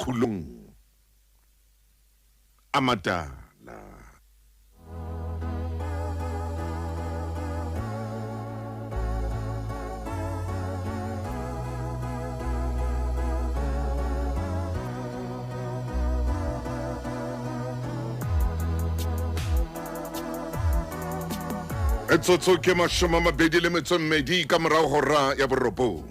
Makgulong a matala. Metsotso ke 28 ka morago hora ya 9.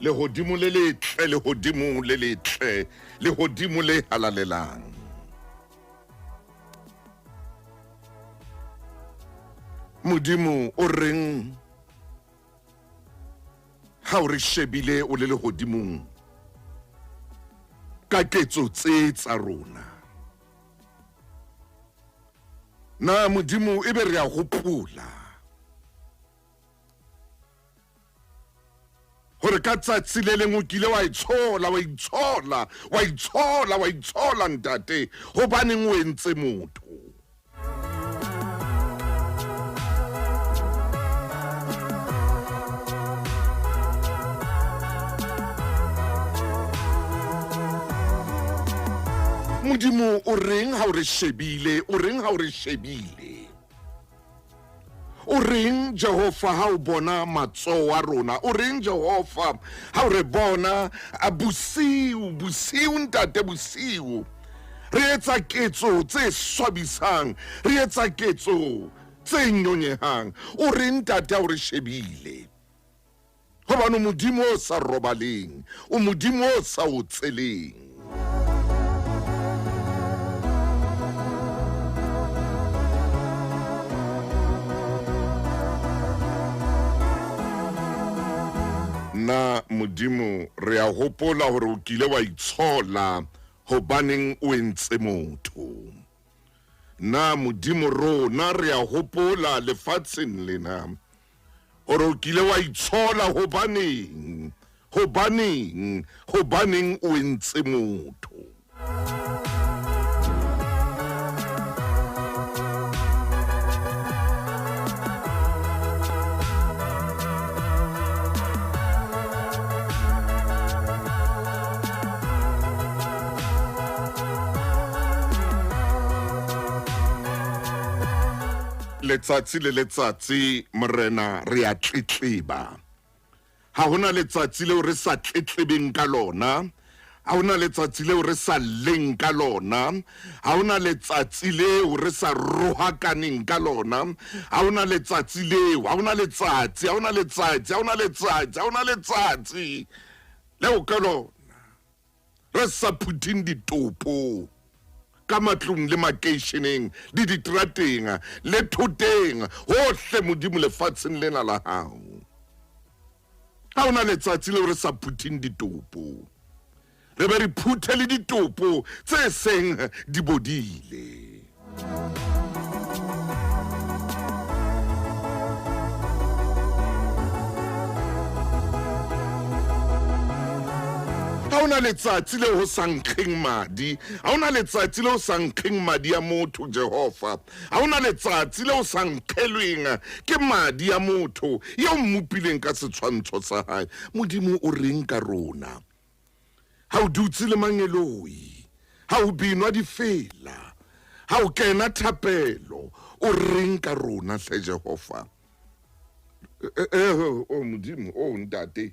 Lehodimo le letle, lehodimo le letle, lehodimo le halalelang. Modimo o reng ha o re shebile o le lehodimong ka ketso tse tsa rona? Na Modimo e be re a hopola gore ka tsatsi le leng o kile wa itshola, wa itshola, wa itshola, wa itshola, ntate, gobaneng o entse motho? Modimo o reng ha o re shebile? O reng ha o re shebile? O reng Jehova ha o bona matsoho a rona? O reng Jehova ha o re bona a bosiu, bosiu ntate, bosiu? Re etsa ketso tse swabisang, re etsa ketso tse nyonyehang. O reng ntate ha o re shebile? Gobane o Modimo o sa robaleng, o Modimo o sa otseleng. Na Modimo re a hopola gore o kile wa itshola gobaneng o entse motho? Na Modimo rona re a hopola lefatsheng lena gore o kile wa itshola gobaneng, gobaneng, gobaneng o entse motho? Letsatsi le letsatsi, Morena, re a tletleba. Ha hona letsatsi leo re sa tletlebeng ka lona. Ha hona letsatsi leo re sa lleng ka lona. Ha hona letsatsi leo re sa rohakaneng ka lona. Ha hona letsatsi leo, ha hona letsatsi, ha hona letsatsi, ha hona letsatsi, ha hona letsatsi leo ka lona re sa phuthing ditopo ka matlong le makeisheneng le diterateng le thoteng hohle, Modimo, lefatsheng lena la hao. Ha hona letsatsi leo re sa phuthing ditopo, re be re phuthe le ditopo tse seng di bodile. Ha hona letsatsi leo ho sa nkgeng madi, ha hona letsatsi leo sa nkgeng madi a motho, Jehova. Ha hona letsatsi leo sa nkgelweng ke madi a motho eo mmopileng ka setshwantsho sa hae. Modimo o reng ka rona? Ha o dutse le mangeloi, ha o binwa difela, ha o kena thapelo, o reng ka rona hle Jehova? O Modimo, o Ntate.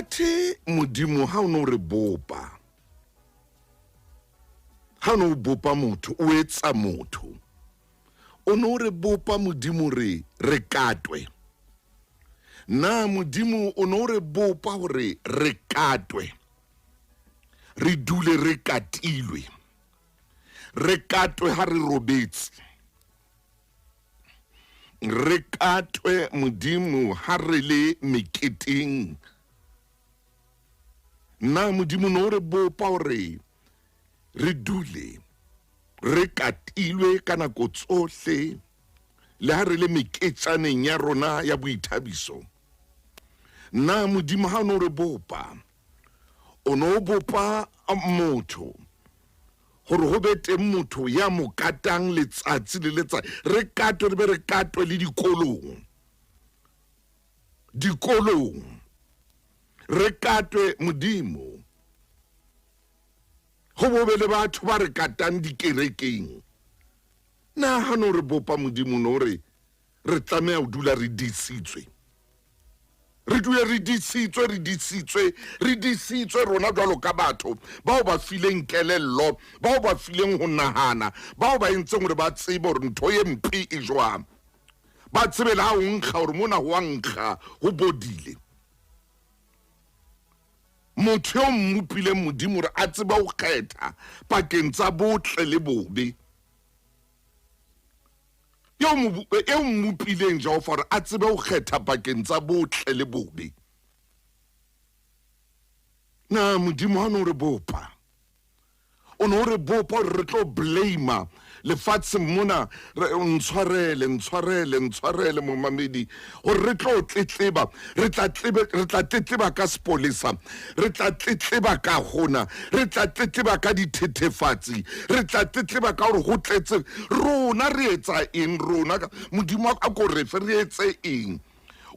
Athe Modimo ha o no re bopa, ha o ne o bopa motho, o etsa motho, o ne o re bopa Modimo re re katwe. Na Modimo o ne o re bopa hore re katwe, re dule re katilwe, re katwe ha re robetse, re katwe Modimo ha re le meketeng? Na Modimo no re bopa hore re dule re katilwe ka nako tsohle le ha re le meketjaneng ya rona ya boithabiso? Na Modimo ha o no re bopa, o no bopa motho Gore go be teng motho ya mo katang letsatsi le letsatsi. Re katwe re be re katwe le dikolong. Dikolong. Re katwe Modimo. Go bo be le batho ba re katang dikerekeng. Na ha no re bopa Modimo no re re tlameha ho dula re disitswe. Re dule re disitswe, re disitswe, re disitswe rona jwalo ka batho bao ba fileng kelello, bao ba fileng ho nahana, bao ba entseng hore ba tsebe hore ntho e mpe e jwang. Ba tsebe le ha o nkga hore mona ho a nkga, ho bodile. Motho eo mmopileng Modimo hore a tsebe ho kgetha pakeng tsa botle le bobe. Eo mmopileng Jehova hore a tsebe ho kgetha pakeng tsa botle le bobe. Na Modimo ha no re bopa? O no re bopa hore re tlo blame lefatsheng mona, re ntshwarele, ntshwarele, ntshwarele momamedi, hore re tlo tletleba, re tla tlebe, re tla tletleba ka sepolesa, re tla tletleba ka hona, re tla tletleba ka dithethefatsi, re tla tletleba ka hore ho tletse rona. Re etsa eng rona? Modimo a ko re fe re etse eng?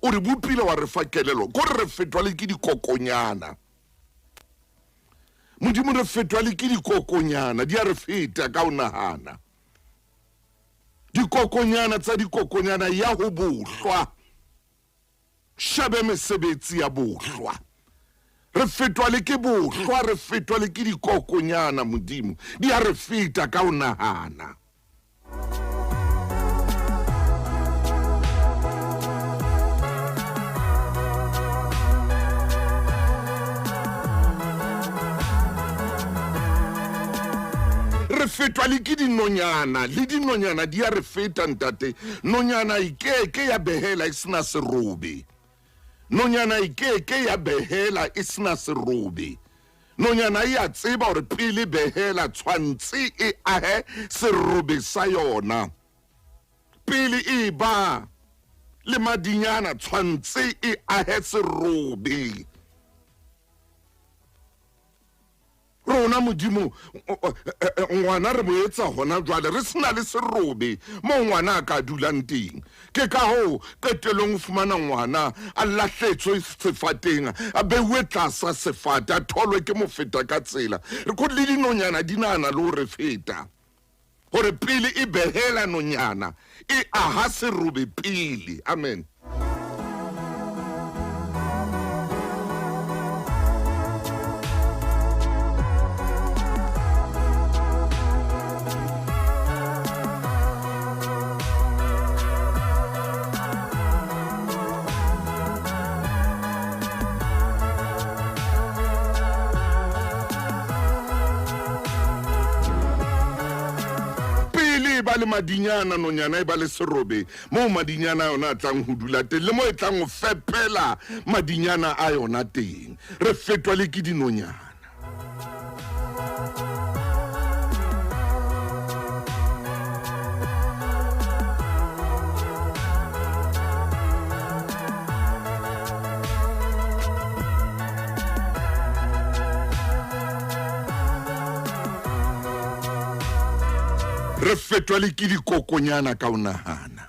O re bopile wa re fa kelelo, ko re fetwa le ke dikokonyana. Modimo re fetwa le ke dikokonyana, di a re feta ka ho nahana. Dikokonyana tsa dikokonyana ya ho bohlwa. Shebe mesebetsi ya bohlwa. Re fetwa le ke bohlwa, re fetwa le ke dikokonyana. Modimo di a re feta ka ho nahana. Re fetwa le ke dinonyana, le dinonyana di a re feta ntate. Nonyana e ke ke ya behela e sena serobe. Nonyana e ke ke ya behela e sena serobe. Nonyana e a tseba hore pele behela tshwantse e ahe serobe sa yona. Pele e ba le madinyana tshwantse e ahe serobe. Rona Modimo ngwana re mo etsa hona jwale re sena le serobe moo ngwana a ka dulang teng. Ke ka hoo qetellong o fumana ngwana a lahletswe sefateng, a beuwe tlasa sefate, a tholwe ke mofeta ka tsela. Re ko le dinonyana di nahana le ho re feta, hore pele e behela nonyana e aha serobe pele. Amen. Pele e ba le madinyana, nonyana e ba le serobe moo madinyana a yona a tlang ho dula teng le moo e tlang ho fepela madinyana a yona teng. Re fetwa le ke dinonyana. Re fetwa le ke dikokonyana ka o nahana.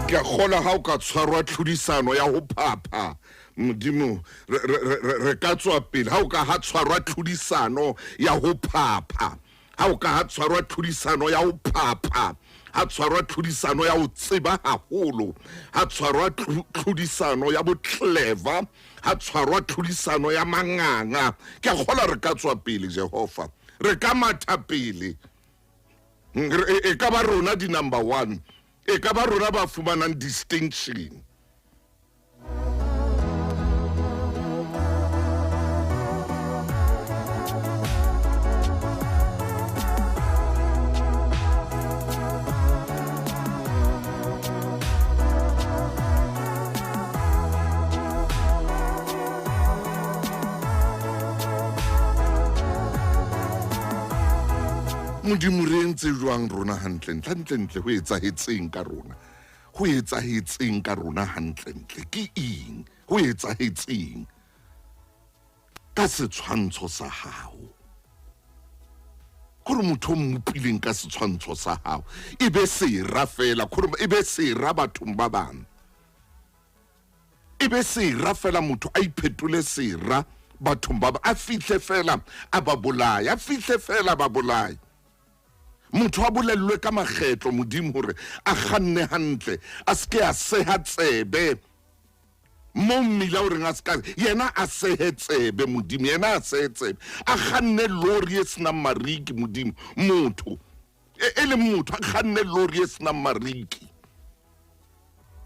Ke a kgolwa ha o ka tshwarwa tlhodisano ya ho phapha Modimo, re ka tswa pele. Ha o ka ha tshwarwa tlhodisano ya ho phapha, ha o ka ha tshwarwa tlhodisano ya ho phapha, ha tshwarwa tlhodisano ya ho tseba haholo, ha tshwarwa tlhodisano ya bo-clever, ha tshwarwa tlhodisano ya manganga, ke a kgolwa re ka tswa pele. Jehova, re ka matha pele. E ka ba rona di-number one, e ka ba rona ba fumanang distinction. Modimo re entse jwang rona hantlentle? Hantlentle ho etsahetseng ka rona? Ho etsahetseng ka rona hantlentle? Ke eng? Ho etsahetseng ka setshwantsho sa hao? Kore motho o mmopileng ka setshwantsho sa hao e be sera fela, kore e be sera bathong ba bang. E be sera fela, motho a iphetole sera bathong ba, a fihle fela a ba bolaye, a fihle fela a ba bolaye. Motho a bolellwe ka makgetlo Modimo hore a kganne hantle, a se ke a seha tsebe mo mmila o reng a se ka, yena a sehe tsebe Modimo, yena a sehe tsebe, a kganne lori e senang mariki Modimo, motho e leng motho a kganne lori e senang mariki.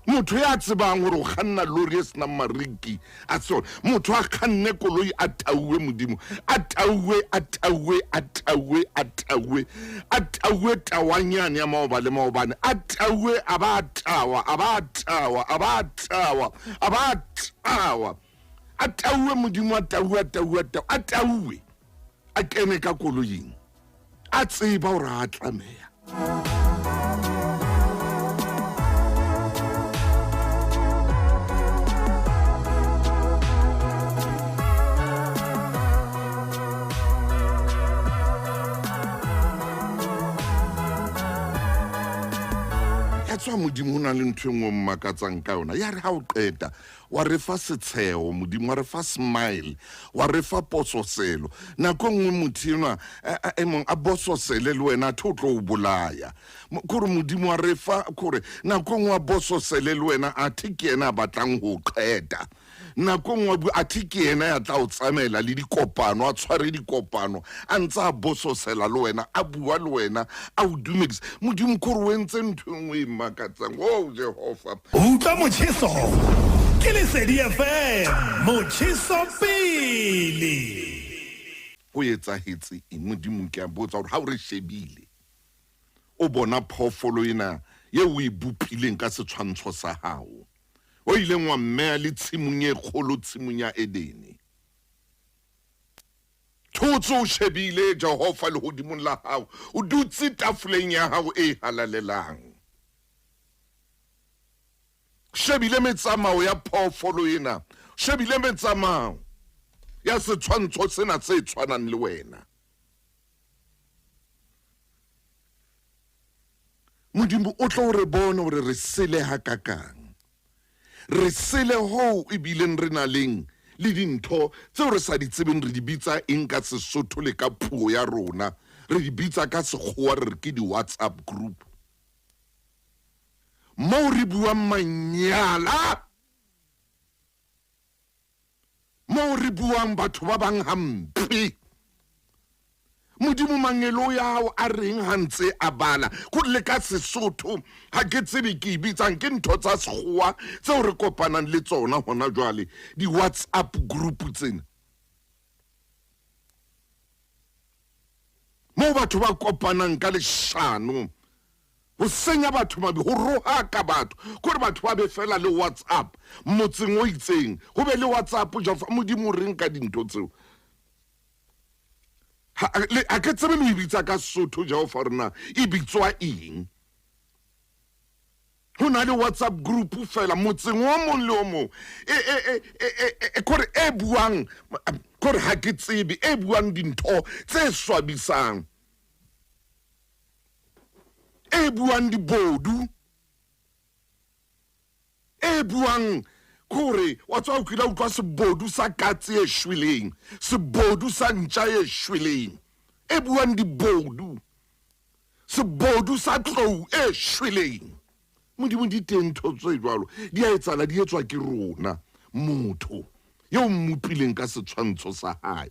Motho ya tsebang gore o kganna lori e senang mariki a sone, motho a kganne koloi a tauwe Modimo, a tauwe, a tauwe, a tauwe, a tauwe, a tauwe tawanyane ya maoba le maobane, a tauwe, a ba a tawa, a ba a tawa, a ba a tawa, a ba a tawa, a tauwe Modimo, a tauwe, a tauwe, a tauwe, a tauwe, a kene ka koloing a tseba gore a tlameya. Ya tswa Modimo, ho na le ntho e nngwe o mmakatsang ka yona. Ya re ha o qeta wa re fa setsheo Modimo, wa re fa smile, wa re fa pososelo. Nako e nngwe motho enwa e mong a bososele le wena, athe o tlo o bolaya. Kore Modimo wa re fa, kore nako e nngwe a bososele le wena, athe ke yena a batlang ho o qeta. Nako e nngwe a bua, athe ke yena ya tla o tsamaela le dikopano, a tshware dikopano, a ntse a bososela le wena, a bua le wena, a o dumedisa. Modimo kore o entse ntho e nngwe e makatsang. Oh Jehova. Utlwa motjheso ke Lesedi FM, motjheso pele. Ho etsahetse eng? Modimo, ke a botsa hore ha o re shebile, o bona phoofolo ena eo o e bopileng ka setshwantsho sa hao, o ileng wa mmeha le tshimong e kgolo, tshimong ya Edene. Thotse o shebile, Jehova, lehodimong la hao, o dutse tafoleng ya hao e halalelang. Shebile metsamao ya phoofolo ena, shebile metsamao ya setshwantsho sena se tshwanang le wena. Modimo o tlo re bone hore re sele hakakang. Re sele hoo ebileng re na leng le dintho tseo re sa di tsebeng re di bitsa eng ka Sesotho le ka puo ya rona. Re di bitsa ka Sekgowa re re ke di-WhatsApp group. Moo re buang manyala, moo re buang batho ba bang hampe. Modimo, mangeloi ao a reng ha ntse a bala kore le ka Sesotho ha ke tsebe ke e bitsang, ke ntho tsa Sekgowa tseo re kopanang le tsona hona jwale, di-WhatsApp group tsena moo batho ba kopanang ka leshano ho senya batho mabi, ho rohaka batho, kore batho ba be fela le WhatsApp motseng o itseng, ho be le WhatsApp. Jehova Modimo, o reng ka dintho tseo? Ha ke tsebe le ho e bitsa ka Sesotho, Jehova, hore na e bitswa eng. Ho na le WhatsApp group fela motseng o mong le o mong kore e buang, kore ha ke tsebe, e buang dintho tse swabisang, e buang dibodu, e buang kore wa tswa o kile utlwa sebodu sa katse e shweleng, sebodu sa ntja e shweleng, e buang dibodu, sebodu sa tlou e shweleng. Modimo, di teng ntho tse jwalo, di a etsala, di etswa ke rona, motho eo mmopileng ka setshwantsho sa hae.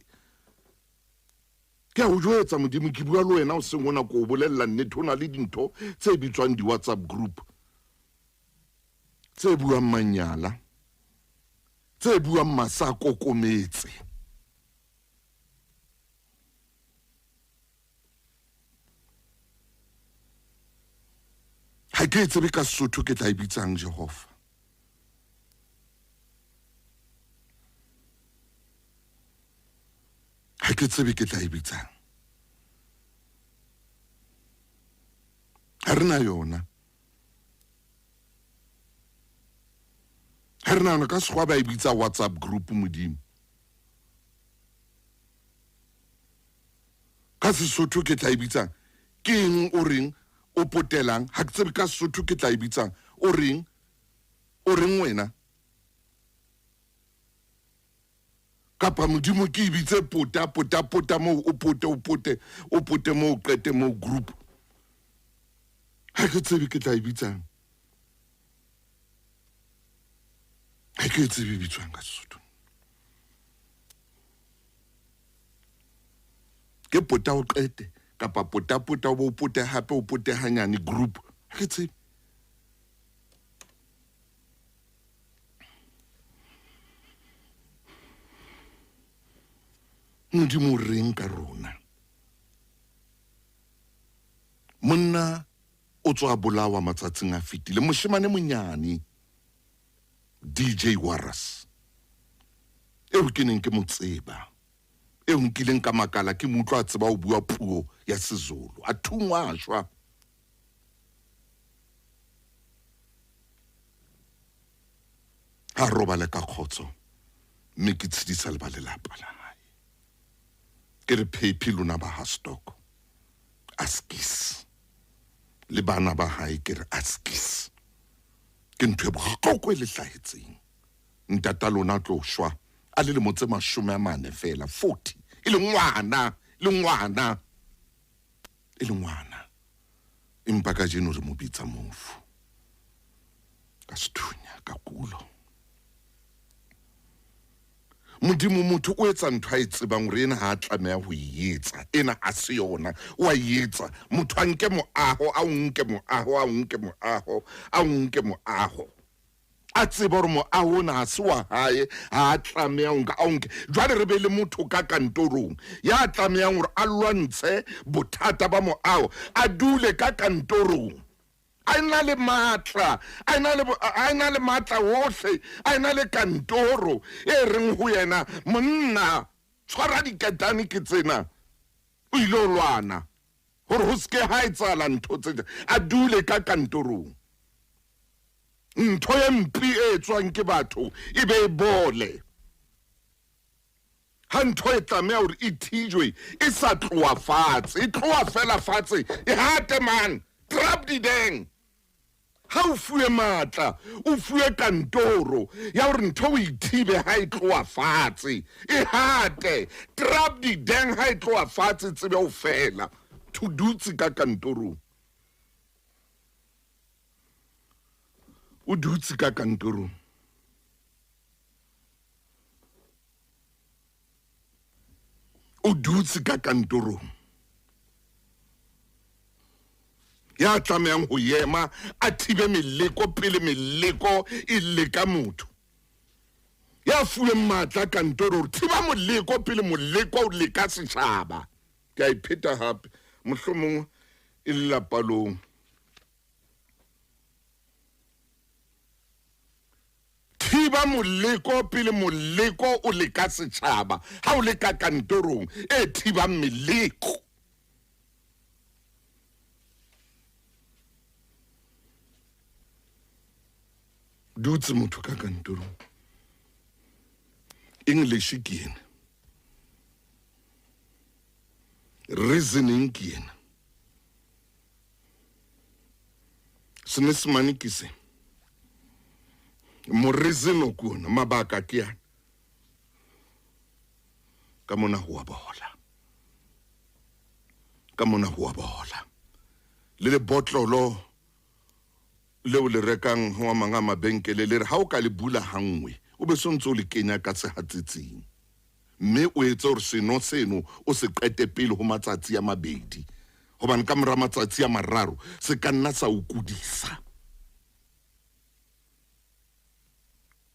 Ke a o jwetsa Modimo, ke bua le wena o seng ona, ko o bolella nnete, ho na le dintho tse bitswang di-WhatsApp group tse buang manyala, tse buang masa kokometse. Ha ke e tsebe ka Sesotho ke tla e bitsang, Jehova. Ha ke tsebe ke tla e bitsang. Ha re na yona. Ha re na yona ka sekgowa ba e bitsa WhatsApp group modimo. Ka Sesotho ke tla e bitsang ke eng o reng o potelang ha ke tsebe ka Sesotho ke tla e bitsang o reng o reng wena kapa modimo ke e bitse pota pota pota moo o pote o pote o pote moo o qete moo group ha ke tsebe ke tla e bitsang ha ke tsebe e bitswang ka Sesotho ke pota o qete kapa pota pota o bo o pote hape o pote hanyane group ha ke tsebe Modimo o reng ka rona monna o tswa bolawa matsatsing a fetile moshemane monyane DJ Warras eo ke neng ke mo tseba eo nkileng ka makala ke mo utlwa a tseba ho bua puo ya Sezulu a thungwa a shwa a robale ka kgotso mme ke tshedisa le ba lelapa la hae ke re phephi lona ba ha stock askis le bana ba hae ke re askis ke ntho e bohloko e le hlahetseng ntata lona tlo shwa a le lemo tse 40 fela 40 e le ngwana le ngwana e le ngwana empa kajeno re mo bitsa mofu ka sethunya ka kulo modimo motho o etsa ntho a e tsebang hore ena ha a tlameha ho e etsa ena ha se yona o a e etsa motho a nke moaho a o nke moaho a o nke moaho a o nke moaho a tseba gore moaho ona ha se wa hae ha a tlameha ho nka a o nke jwale re be le motho ka kantorong ya tlamehang hore a lwantshe bothata ba moaho a dule ka kantorong a ena le matla a ena le a ena le matla ohle a ena le kantoro e reng ho yena monna tshwara diketane ke tsena o ile o lwana gore go seke ha etsahala ntho tse a dule ka kantorong ntho e mpe e etswang ke batho e be e bole ha ntho e tlameha hore e thijwe e sa tloha fatshe e tloha fela fatshe e hate man trap dideng ha o fuwe matla o fuwe kantoro ya hore ntho o e thibe ha e tloha fatshe e hate trap dideng ha e tloha fatshe tsebe o fela to dutse ka kantorong o dutse ka kantorong o dutse ka kantorong ya tlamehang ho ema a thibe meleko pele meleko e leka motho ya fuweng matla kantoro hore thiba moleko pele moleko o leka setjhaba ke a ipheta hape mohlomong e le lapalong Thiba moleko pele moleko o leka setšhaba ha o le ka kantorong e thibang meleko. Dutse motho ka kantorong. English ke ena. Reasoning ke ena. Senyesemane ke se morizino ke ona mabaka ke ana ka mona ho a bola ka mona ho a bola le lebotlolo leo le rekang ho a mang a mabenkele le re ha o ka le bula hanngwe o be so ntse o le kenya ka sehatsetsing mme o etse hore seno seno o se qete pele ho matsatsi a mabedi hobane ka mora matsatsi a mararo se ka nna sa o kudisa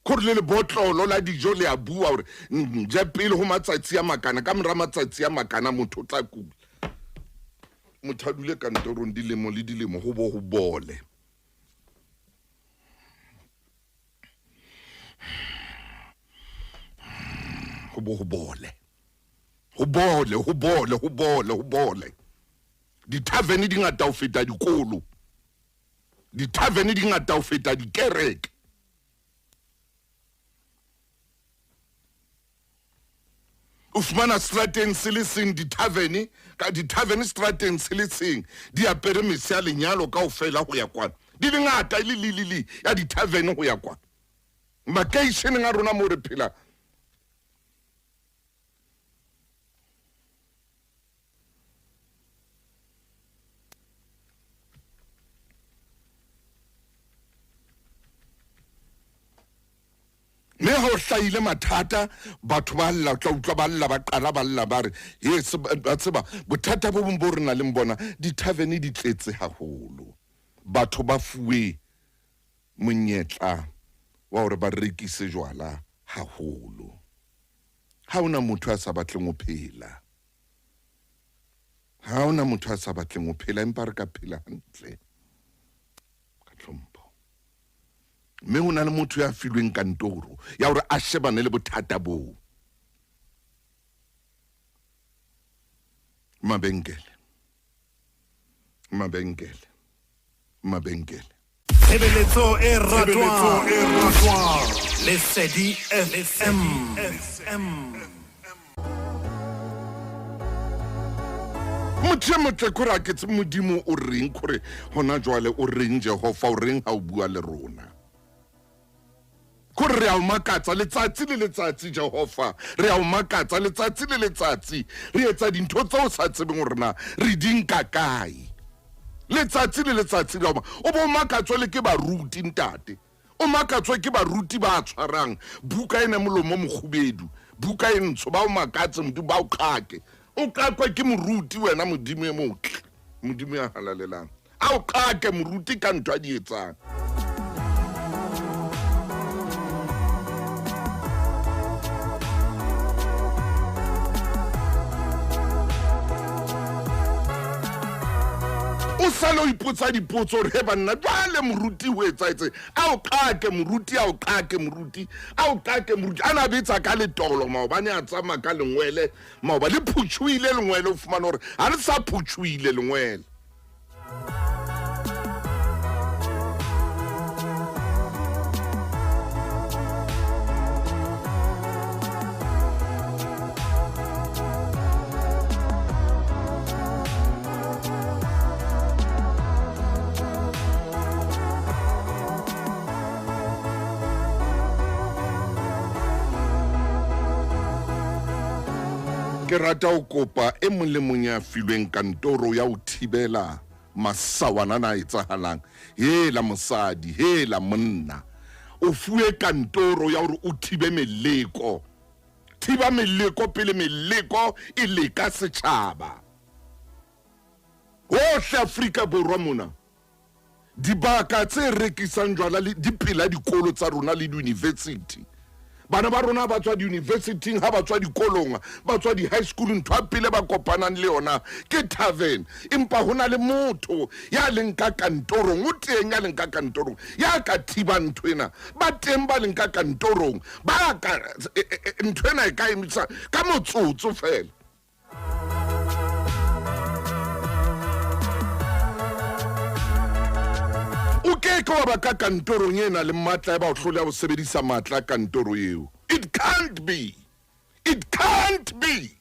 kore le lebotlolo la dijo le a bua hore je pele ho matsatsi a makana ka mora matsatsi a makana motho o tla kula motho a dule kantorong dilemo le dilemo ho bo ho bole ho bo ho bole ho bole ho bole ho bole ho bole dithavene di ngata ho feta dikolo. Dithavene di ngata ho feta dikereke. O fumana strateng se le seng dithavene, ka dithavene strateng se le seng di apere mese ya lenyalo kaofela ho ya kwana. Di le ngata e le li li li ya dithavene ho ya kwana. Makeisheneng a rona moo re phelang. Mme ha o hlahile mathata, batho ba lla, o tla utlwa ba lla, ba qala ba lla, ba re, He, ba tseba, bothata bo bong bo re nang le bona, dithavene di tletse haholo. Batho ba fuwe monyetla wa hore ba rekise jwala haholo. Ha ho na motho a sa batleng ho phela. Ha ho na motho a sa batleng ho phela, empa re ka phela hantle ka tlhompho. Mme ho na le motho ya filweng kantoro ya hore a shebane le bothata boo. Mabenkele, mabenkele, mabenkele. Tshebeletso e ratwang Lesedi FM. Motho e motle kore a ke tsebe Modimo o reng, kore hona jwale o reng Jehova o reng ha o bua le rona. Kore re a o makatsa letsatsi le letsatsi Jehova, re a o makatsa letsatsi le letsatsi, re etsa dintho tseo o sa tsebeng hore na re di nka kae. Letsatsi le letsatsi re a o o bo makatswe le ke baruti ntate. O makatswe ke baruti ba tshwarang buka ena molomo mokgubedu, buka e ntsho, ba o makatse Modimo, ba o qake. O qakwe ke moruti wena Modimo e motle, Modimo ya halalelang. A o qake moruti ka ntho a di etsang. O sale o ipotsa dipotso gore he banna jwale moruti o etsaetse a o qake moruti a o qake moruti a o qake moruti a na betsa ka letolo maobane a tsamaya ka lengwele maoba le phutšhuile lengwele o fumane gore ga le sa phutšhuile lengwele. Ke rata ho kopa e mong le mong ya filweng kantoro ya ho thibela masawana ana a etsahalang. Hela mosadi, hela monna. O fuwe kantoro ya hore o thibe meleko. Thiba meleko pele meleko e leka setjhaba. Hohle Afrika Borwa mona. Dibaka tse rekisang jwala le di pela dikolo tsa rona le di-university. Bana ba rona ba tswa di-universityng, ha ba tswa dikolong, ba tswa di-high school, ntho ya pele ba kopanang le yona ke tavern. Empa ho na le motho ya leng ka kantorong, o teng ya leng ka kantorong ya ka thibang ntho ena. Ba teng ba leng ka kantorong ba ka e, e, e, ntho ena e ka emisa ka motsotso fela. O ke ke wa ba ka kantorong e nang le matla ya ba o hloleha ho sebedisa matla a kantoro eo. It can't be. It can't be.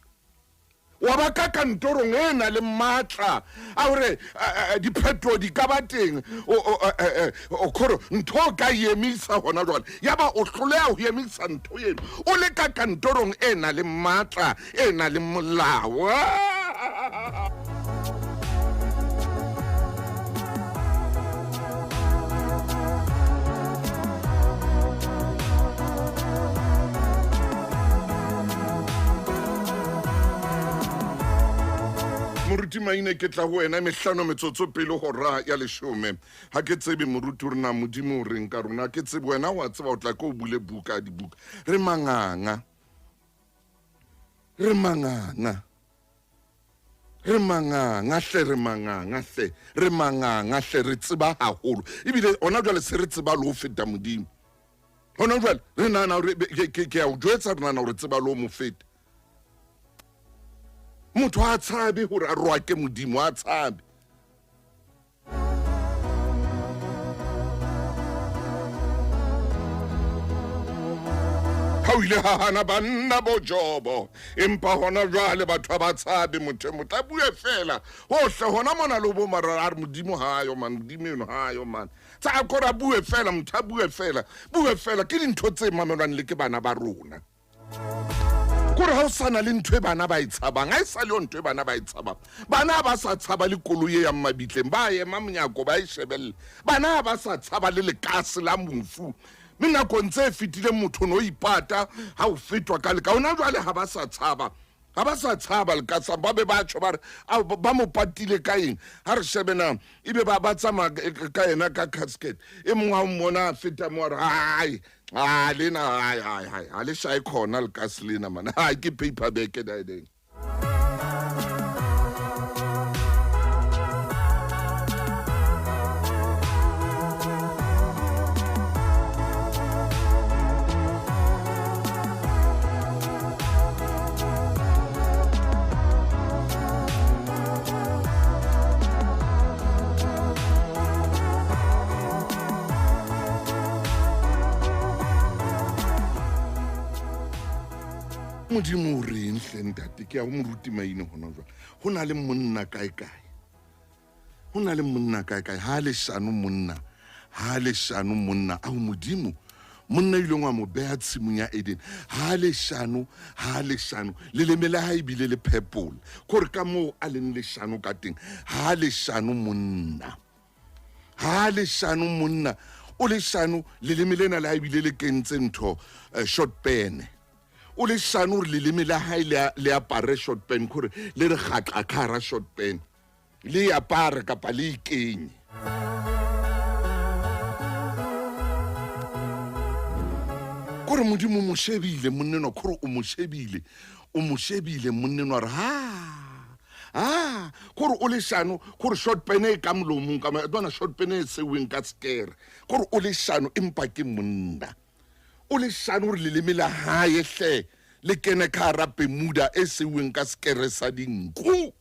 Wa ba ka kantorong e nang le matla a hore diphetoho di ka ba teng, o kgore ntho o ka e emisa hona jwale, ya ba o hloleha ho emisa ntho eno o le ka kantorong e nang le matla e na le molao. Moruti Maine, ke tla ho wena mehlano metsotso pele hora ya leshome. Ha ke tsebe moruti hore na Modimo o reng ka rona. Ha ke tsebe, wena wa tseba, o tla ke o bule buka ya dibuka. Re manganga. Re manganga. Re manganga hle, re manganga hle, re manganga hle, re tseba haholo. Ebile hona jwale se re tseba le ho feta Modimo. Hona jwale re nahana hore ke a o jwetsa, re nahana hore tseba le ho mo feta. Motho a tshabe hore a roake Modimo, a tshabe. Ha o ile ha hana banna bo Jobo, empa hona jwale batho ha ba tshabe motho e motho a bue fela hohle hona mona le bo mara a re Modimo ha yo man, Modimo eno ha yo man. Tsa a kore a bue fela, motho a bue fela, bue fela ke dintho tse mamelwang le ke bana ba rona. Kore ha o sa na le ntho e bana ba e tshabang, ha e sa le yo ntho e bana ba e tshabang. Bana ha ba sa tshaba le koloi e yang mabitleng, ba ema monyako ba e shebelle. Bana ha ba sa tshaba le lekase la mofu. Mme nakong tse fetileng motho o ne o ipata ha o fetwa ka leka. Hona jwale ha ba sa tshaba, ha ba sa tshaba lekasa, ba be ba tjho ba re, ao, ba mo patile ka eng? Ha re shebe na, ebe ba, ba tsamaya ka yena ka casket. E mong ha o mmona a feta mo a re, hai, ha lena, hai, hai, hai, ha le shae khona lekase lena man. Hai, ke paper bag daedeng. Modimo o reng hle ntate? Ke ya ho moruti Maine hona jwale. Ho na le monna kae kae? Ho na le monna kae kae? Ha leshano monna, ha leshano monna. Ao Modimo, monna ileng wa mo beha tshimong ya Eden. Ha leshano, ha leshano. Leleme la hae ebile le purple. Kore ka moo a leng leshano ka teng. Ha leshano monna. Ha leshano monna. O leshano, leleme lena le ha ebile le kentse ntho, short pen. O leshano hore leleme la hae le apare short pen, kore le re kgaqa ka hara short pen. Le apare kapa le ikenye. Kore Modimo o mo shebile monnenwa, kore o mo shebile, o mo shebile monnenwa re ha. Ah, kore o leshano, kore short pen e ka molomong ka bona short pen e seweng ka sekere. Kore o leshano empa ke monna. O leshano hore leleme la hae hle le kene ka hara Bermuda e seuweng ka sekere sa dinku.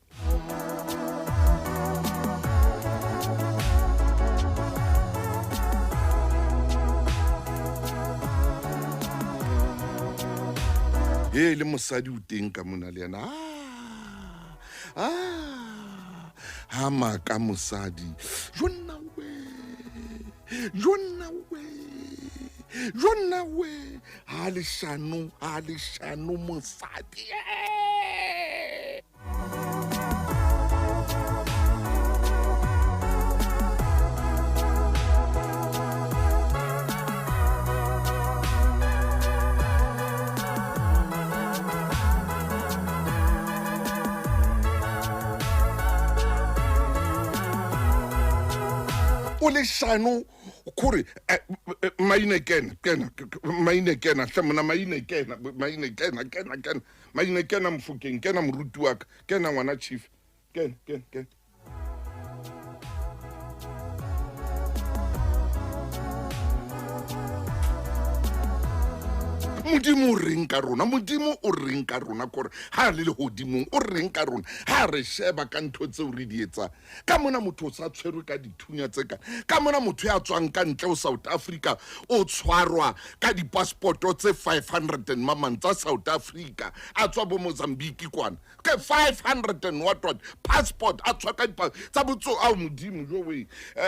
He le mosadi o teng ka mona le yena. Ah, ah, ha maka mosadi. Jonna we, jonna we, jonna we. Ha leshano, ha leshano mosadi. O leshano kore maine kena kena maine kena hle mona maine kena maine kena kena kena maine kena Mofokeng kena moruti wa ka kena ngwana chief kena kena kena. Modimo o reng ka rona? Modimo o reng ka rona? Kore ha le lehodimong o reng ka rona? Ha re sheba ka ntho tseo re di etsang. Ka mona motho o sa tshwerwe ka dithunya tse ka. Ka mona motho ya tswang ka ntle ho South Africa o tshwarwa ka dipaspoto tse 500 and mamang tsa South Africa. A tswa bo Mozambique kwana. Ke 500 and what what passport a tshwa ka dipa tsa botso ao Modimo jo we.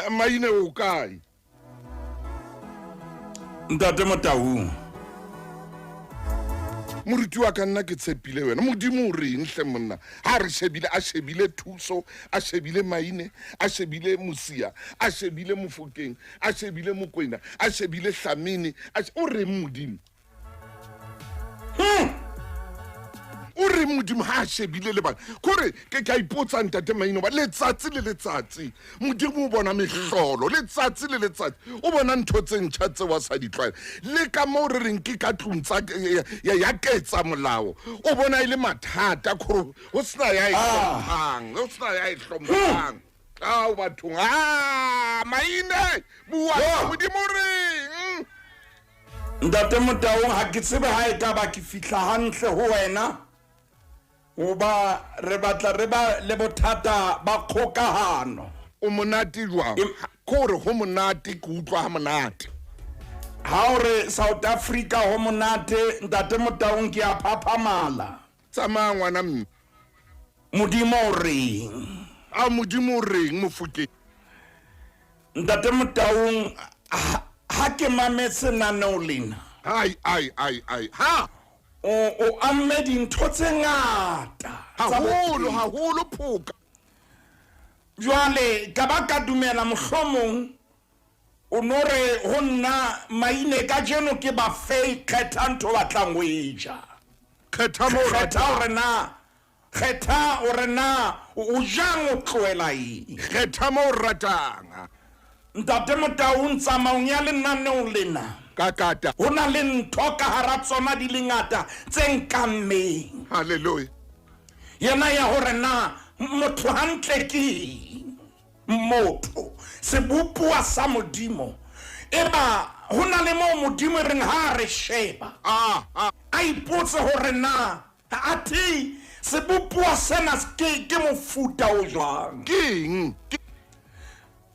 Maine o kae? Ntate Motaung. Moruti wa ka nna ke tshepile wena. Modimo o reng hle monna? Ha re shebile, a shebile Thuso, a shebile Maine, a shebile Mosia, a shebile Mofokeng, a shebile Mokwena, a shebile Hlamini, o reng Modimo? O re Modimo ha a shebile le bana. Kore ke ka ipotsa ntate Maine ba letsatsi le letsatsi Modimo o bona mehlolo, letsatsi le letsatsi o bona ntho tse ntjha tseo a sa di tlwaela. Le ka moo re reng ke ka tlung tsa ya ketsa molao, o bona e le mathata kore ho sena ya e hlomphang, ho sena ya e hlomphang. Ao bathong, a Maine bua Modimo o reng? Ntate Motaung, ha ke tsebe ha e ka ba ke fihla hantle ho wena, hoba re batla re ba le bothata ba kgokahano. O monate jwang? Ke hore ho monate, ke utlwa ha monate. Ha o re South Africa ho monate, Ntate Motaung, ke a phaphamala. Tsamaya ngwana mme. Modimo o reng? A Modimo o reng, Mofokeng? Ntate Motaung, ha ke mametse naneo lena. Ai, ai, ai, ai. Ha! O amme dintho tse ngata. Haholo, haholo phoka. Jwale ka ba ka dumela mohlomong o no re ho nna maine kajeno ke ba fe kgetha ntho batlang ho e ja. Kgetha mo kgetha hore na, kgetha hore na o jang o tlohela eng. Kgetha mo ratang. Ntate Motaung, tsamaong ya lenaneo lena. Ka kata. Ho na le ntho ka hara tsona di le ngata tse nkammeng. Hallelujah. Yena ya hore na motho hantle ke eng? Motho sebopuwa sa Modimo. Eba ho na le moo Modimo e reng ha re sheba. A ipotse hore na athe sebopuwa sena ke mofuta o jwang. Ke eng?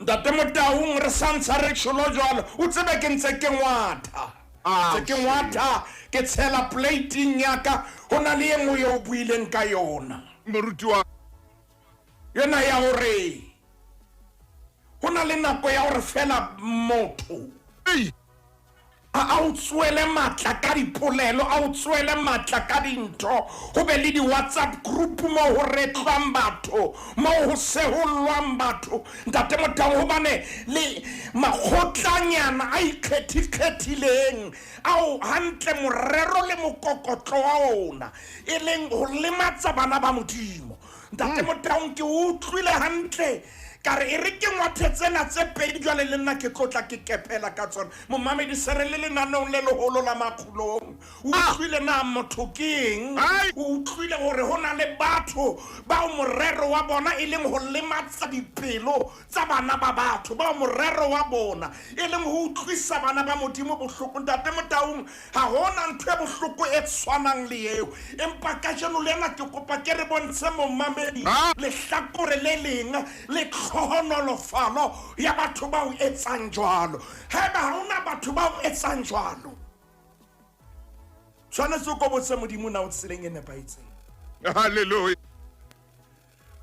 Ntate Motaung, re sa ntsha re tjholo jwalo, o tsebe ke ntse ke ngwatha. Ntse ke ngwatha, ke tshela plating ya ka, ho na le e nngwe eo o buileng ka yona. Moruti wa yona ya hore ho na le nako ya hore fela motho Ei. a o tsoele matla ka dipolelo, a o tsoele matla ka dintho, ho be le di-WhatsApp group moo ho retlwang batho, moo ho sehollwang batho. Ntate Motaung, hobane le makgotlanyana a ikgethikgethileng ao hantle morero le mokokotlo wa ona e leng ho lematsa bana ba Modimo. Ntate Motaung, ke utlwile hantle ka re e re ke ngwathe tsena tse pedi jwale le nna ke tlotla ke kepela ka tsona. Momamedi, se re le lenaneong le leholo la Makgulong. O utlwile na motho ke eng? O utlwile hore ho na le batho bao morero wa bona e leng ho lematsa dipelo tsa bana ba batho, bao morero wa bona e leng ho utlwisa bana ba Modimo bohloko. Ntate Motaung, ha hona ntho e bohloko e tshwanang le eo. Empa kajeno lena ke kopa ke re bontshe momamedi lehlakore le leng le tlhohonolofalo ya batho bao etsang jwalo. Haeba ha hona batho bao etsang jwalo, tshwanetse o kobotse Modimo na o tseleng e nepahetseng. Hallelujah.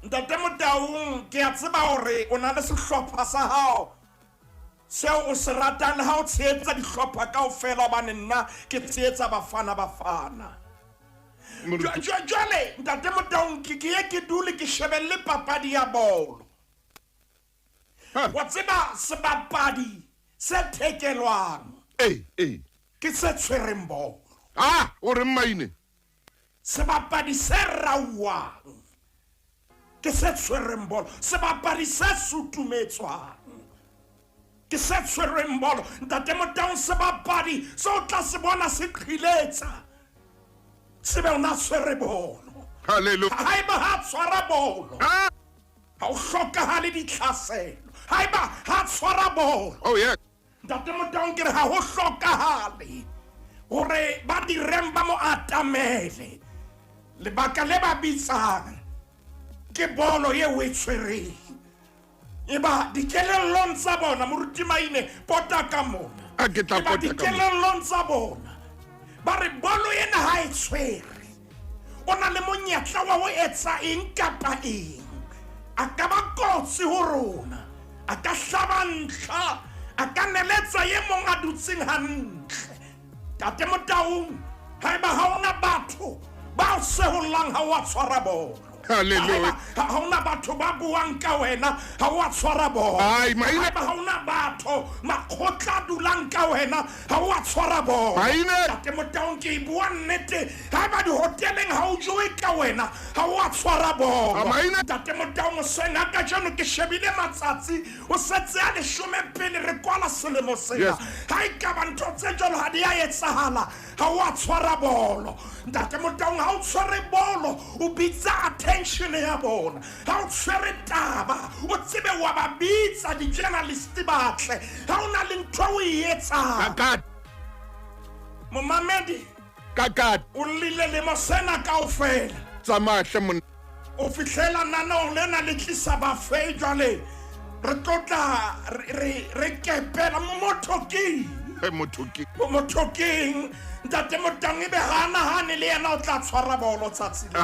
Ntate Motaung, ke a tseba hore o na le sehlopha sa hao seo o se ratang, le ha o tshehetsa dihlopha kaofela, hobane nna ke tshehetsa Bafana Bafana. Jwale Ntate Motaung, ke ye ke dule ke shebelle papadi ya bolo. Wa tseba sebapadi se thekelwang ke se tshwereng bolo. O re maine. Sebapadi se rauwang ke se tshwereng bolo. Sebapadi se sutumetswang ke se tshwereng bolo. Ntate Motaung, sebapadi se o tla se bona se qhiletsa, se be o na tshwere bolo. Hallelujah. Haeba ha tshwara bolo, ha o hlokahale ditlhaselo. Haeba ha tshwara bolo. Oh yeah. Ntate Motaung, ke re ha ho hlokahale hore ba direng ba mo atamele. Lebaka le ba bitsang ke bolo eo e tshwereng. Eba dikelellong tsa bona, moruti Maine, pota ka mona. A ke tla Eba pota ka mona. dikelellong tsa bona, ba re bolo ena ha e tshwere, o na le monyetla wa ho etsa eng kapa eng. A ka ba kotsi ho rona, a ka hlaba ntlha, a ka neletsa e mong a dutseng hantle. Ntate Motaung, haeba ha hona batho ba o sehollang ha o a tshwara bolo. Hallelujah. Ha hona batho ba buang ka wena ha o a tshwara bolo. Ai, maine. Haeba ha hona batho makgotla a dulang ka wena ha o a tshwara bolo. Maine. Ntate Motaung, ke e bua nnete. Haeba dihoteleng ha o jowe ka wena ha o a tshwara bolo. Maine. Ntate Motaung, hoseng ha kajeno ke shebile matsatsi, o setse a leshome pele re kwala selemo sena. Yes. Ha e ka ba ntho tse jwalo ha di a etsahala, ha o a tshwara bolo. Ntate Motaung, ha o tshwere bolo, o bitsa attention ya bona. Ha o tshwere taba, o tsebe wa ba bitsa di-journalist ba tle. Ha o na le ntho o e etsang. Ka Momamedi, ka o llile lemo sena kaofela. Tsamaya hle monna. O fihlela naneong lena le tlisa bafei jwale. Re tlotla re kepela motho ke eng? Motho ke Motho keng ntate Motaung ebe ha nahane le yena o tla tshwara bolo tsatsi le.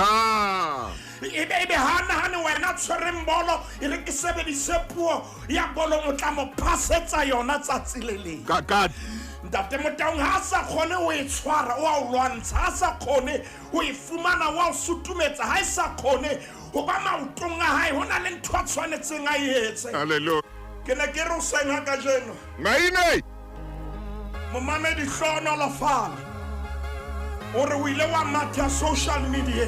Ebe ha nahane wena tshwereng bolo e re ke sebedise puo ya bolo o tla mo phasetsa yona tsatsi le leng. Ka Ntate Motaung ha sa kgone ho e tshwara o a o lwantsha, ha sa kgone ho e fumana o a o sutumetsa, ha e sa kgone ho ba maotong a hae ho na le ntho a tshwanetseng a e etse. Hallelujah. Ke ne ke re hoseng ha kajeno. Maine. Momamedi hlohonolofala o re o ile wa matha social media.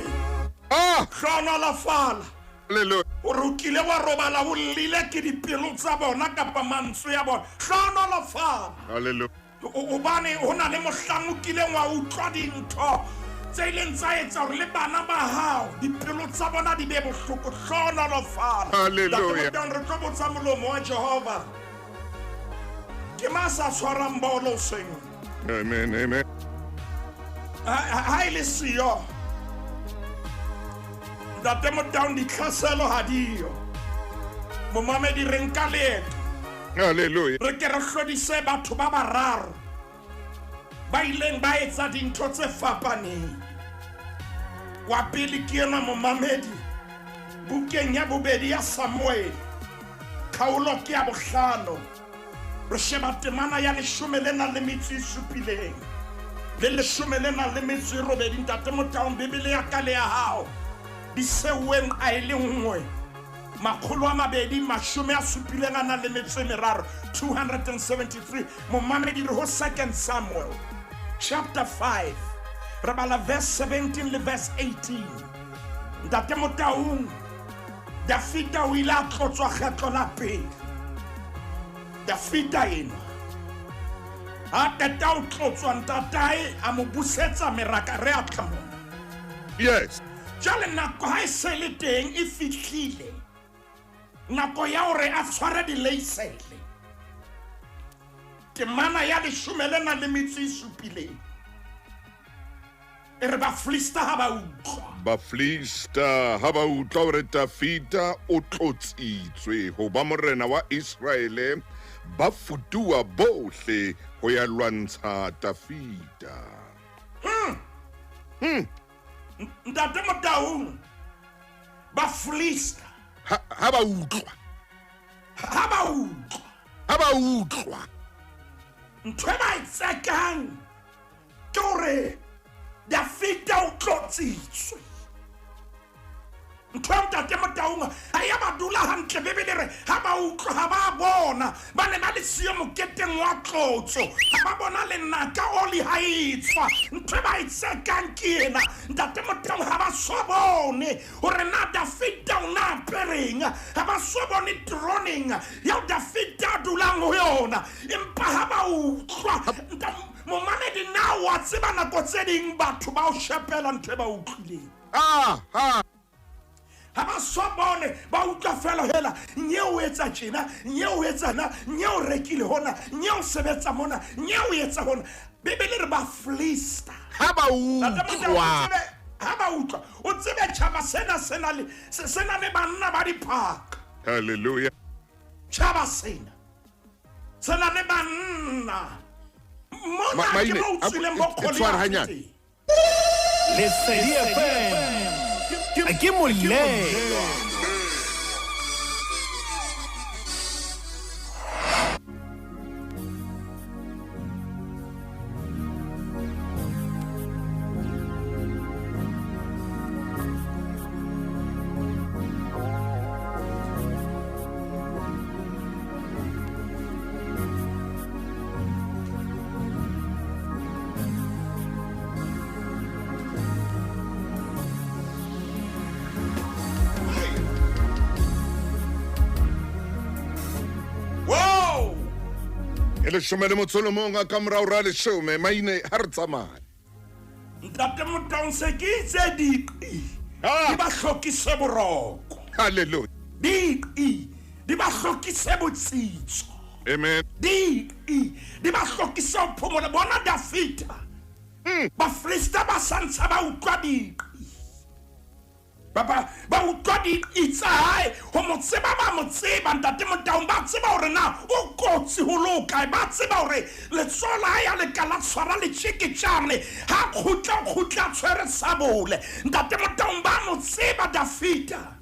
Hlohonolofala Hallelujah. o re o kile wa robala o llile ke dipelo tsa bona kapa mantswe ya bona. Hlohonolofala. Hallelujah. Hobane ho na le mohlang o kileng wa utlwa dintho tse ileng tsa etsa hore le bana ba hao dipelo tsa bona di be bohloko. Hlohonolofala. Hallelujah. Ntate Motaung, re tlo botsa molomo wa Jehova. Ke mang sa tshwarang bolo hoseng? Amen, amen. Ha e le siyo Ntate Motaung, ditlhaselo ha diyo. Momamedi re nka leeto. Hallelujah. Re ke re hlodise batho ba bararo ba ileng ba etsa dintho tse fapaneng. Wa pele ke enwa momamedi bukeng ya bobedi ya Samuel, kgaolo ke ya bohlano. Re sheba temana ya leshome le nang le metso e supileng le leshome le nang le metso e robedi. Ntate Motaung, Bibele ya ka le ya hao di seuweng a e le nngwe, 273 a nang le metso e meraro, 273. Momamedi re ho 2 Samuel chapter 5, re bala verse 17 le verse 18. Ntate Motaung, Dafita o ile a tlotswa kgetlo la pele. Dafita enwa ha qeta ho tlotswa ntatae a mo busetsa meraka re a tla mona. Yes. Jwale nako ha e se le teng e fihlile, nako ya hore a tshware dileisele. Temana ya leshome le nang le metso e supileng e re Bafilista ha ba utlwa. Bafilista ha ba utlwa hore Dafida o tlotsitswe ho ba morena wa Iseraele, ba futuwa bohle ho ya lwantsha Dafida. Ntate Motaung, Bafilista ha ba utlwa. Ha ba utlwa. Ha ba utlwa. Ntho e ba e tsekang ke hore Dafida o tlotsitswe. Ntho e Ntate Motaung ha ya ba dula hantle. Bibele re ha ba utlwa, ha ba bona, ba ne ba le siyo moketeng wa tlotso, ha ba bona lenaka oli ha e tswa. Ntho e ba e tsekang ke ena. Ntate Motaung, ha ba so bone hore na Dafida o na apereng, ha ba so bone teroneng eo Dafida a dulang ho yona. Empa ha ba utlwa, momamedi na wa tseba nako tse ding batho ba o shepela ntho e ba utlwileng. Ha ba so bone, ba utlwa fela hela nye o etsa tjena, nye o etsa na, nye o rekile hona, nye o sebetsa mona, nye o etsa hona. Bibele re Bafilista ha ba utlwa. Ha ba utlwa, o tsebe tjhaba sena sena le sena le banna ba diphaka. Hallelujah. Tjhaba sena sena le banna. Mona ke mo utswileng bo Goliath. Lesedi FM ke molelo. Leshome le motso le mong a ka morao ra leshome maine ha re tsamaye. Ntate Motaung, se ke itse diqi di ba hlokise boroko. Hallelujah. Diqi di ba hlokise botsitso. Amen. Diqi di ba hlokise ho phomola. Bona Dafida, Bafilista ba sa ntse ba utlwa diqi. Ba ba ba utlwa diqi tsa hae, ho mo tseba ba mo tseba, Ntate Motaung, ba tseba hore na o kotsi ho le hokae, ba tseba hore letsoho la hae ha le ka la tshwara letjeketjane, ha kgutla o kgutla a tshwere sabole. Ntate Motaung, ba mo tseba Dafita.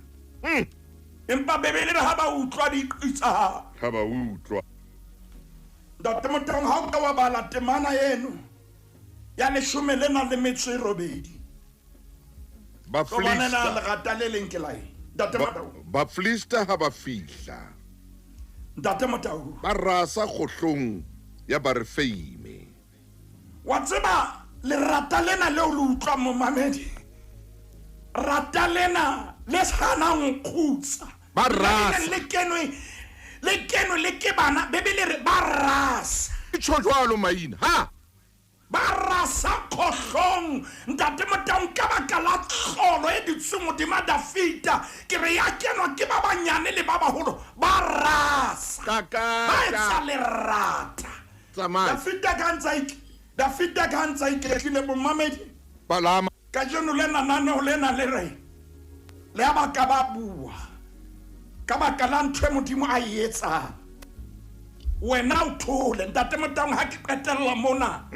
Empa Bibele e re ha ba utlwa diqi tsa hae. Ha ba utlwa. Ntate Motaung, ha o ka wa bala temana eno ya leshome le nang le metso e robedi, Bafilista, lerata le leng ke la eng? Ntate Motau. Bafilista ha ba fihla. Ntate Motau. Ba rasa kgohlong ya Barefeime. Wa tseba lerata lena leo le utlwang momamedi, rata lena le hanang ho kgutsa. Ba rasa. Le kenwe le kenwe le ke bana, Bibele re ba rasa. E tjho jwalo maina. Ha! Ba rasa khohlong, Ntate Motaung, ka baka la tlholo e dutseng hodima Dafita. Ke re ya kenwa ke ba banyane le ba baholo, ba rasa. Ba etsa lerata. Tsamaya. Dafita ka ntsa ik Dafita ka ntsa iketlile bomamedi. Palama. Kajeno lena naneo lena le re le ha ba ka ba bua ka baka la ntho e Modimo a e etsang. Wena o thole, Ntate Motaung, ha ke qetella mona.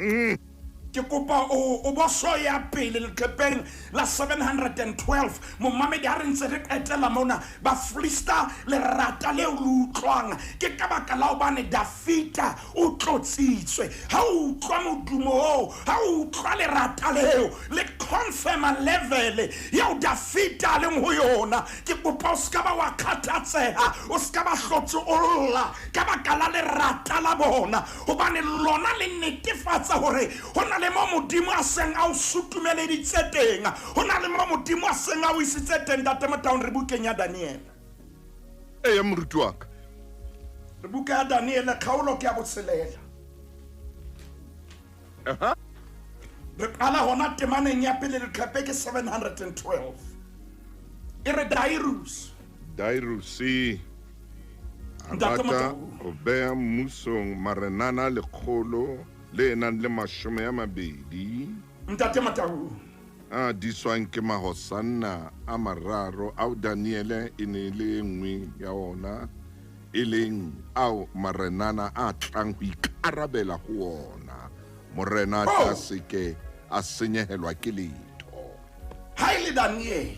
Ke kopa o o bo so ya pele leqepeng la 712. Momamedi, ha re ntse re qetela mona, Bafilista lerata leo le utlwang ke ka baka la hobane Dafita o tlotsitswe. Ha o utlwa modumo oo, ha o utlwa lerata leo, le confirma level eo Dafita a leng ho yona. Ke kopa o se ka ba wa kgathatseha, o se ka ba hlotse o lla ka baka la lerata la bona, hobane lona le netefatsa hore ho na le mo Modimo a seng a o sutumeleditse teng, ho na le mo Modimo a seng a o isitse teng. Ntate Motaung, re bukeng ya Daniele. Eya, moruti wa ka. Re buka ya Daniele, kgaolo ke ya botshelela. Aha. Re qala hona temaneng ya pele, leqepe ke 712. E re Dairus. Dairuse a Ntate rata Motaung. ho beha mmusong marenana lekgolo le nang le mashome a mabedi. Ntate Motaung. A diswang ke mahosanna a mararo ao Daniele e ne e le e nngwe ya ona, e leng ao marenana a tlang ho ikarabela ho ona, morena a tla Oh. se ke a senyehelwa ke letho. Ha e le Daniele,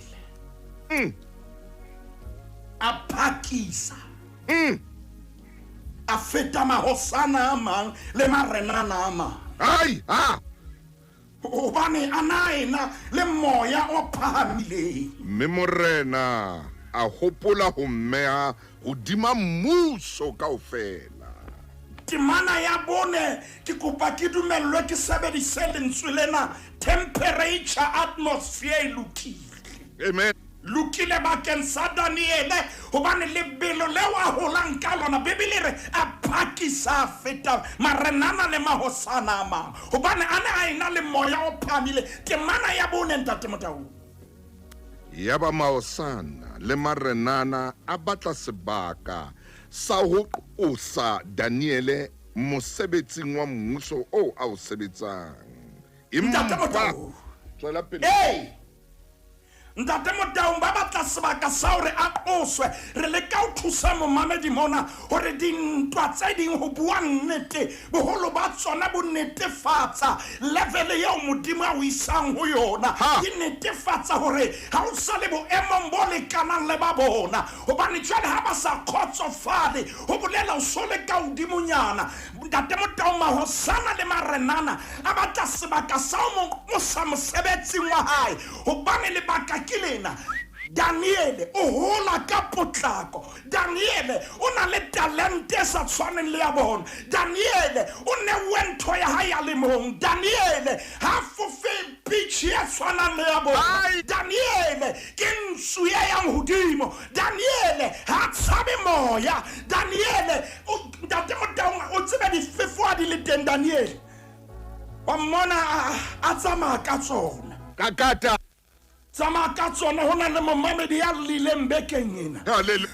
a phakisa, a feta mahosana a mang le marenana a mang. Ai, ha! Hobane a na ena le moya o phahamileng. Mme morena a hopola ho mmeha hodima mmuso kaofela. Temana ya bone, ke kopa ke dumellwe ke sebedise lentswe lena, temperature, atmosphere e lokile. Amen. Lokile bakeng sa Daniele, hobane lebelo leo a holang ka lona, Bibele e re a phakisa a feta marenana le mahosana a mang, hobane a ne a ena le moya o phahamile. Temana ya bone, Ntate Motaung. Yaba mahosana le marenana a batla sebaka sa ho qosa Daniele mosebetsing wa mmuso oo a o sebetsang. Ntate Empa Motaung. tswela pele. Hey! Ntate Motaung, ba batla sebaka sa hore a qoswe. Re leka ho thusa momamedi mona hore dintwa tse ding, ho bua nnete, boholo ba tsona bo netefatsa level eo Modimo a o isang ho yona. Ha. Di netefatsa hore ha o sa le boemong bo lekanang le ba bona, hobane jwale ha ba sa kgotsofale, ho bolela o so le ka hodimonyana. Ntate Motaung, mahosana le marenana a batla sebaka sa ho mo qosa mosebetsing wa hae, hobane lebaka ke lena. Daniele o hola ka potlako. Daniele o na le talente e sa tshwaneng le ya bona. Daniele o neuwe ntho ya hae a le mong. Daniele ha fofe pitch e tshwanang le ya bona. Ai. Daniele ke ntsu e yang hodimo. Daniele ha tshabe moya. Daniele o, Ntate Motaung, o tsebe difefo ha di le teng. Daniele wa mmona a tsamaya ka tsona. Kakata. Tsamaya ka tsona. Ho na le momamedi ya lileng bekeng ena.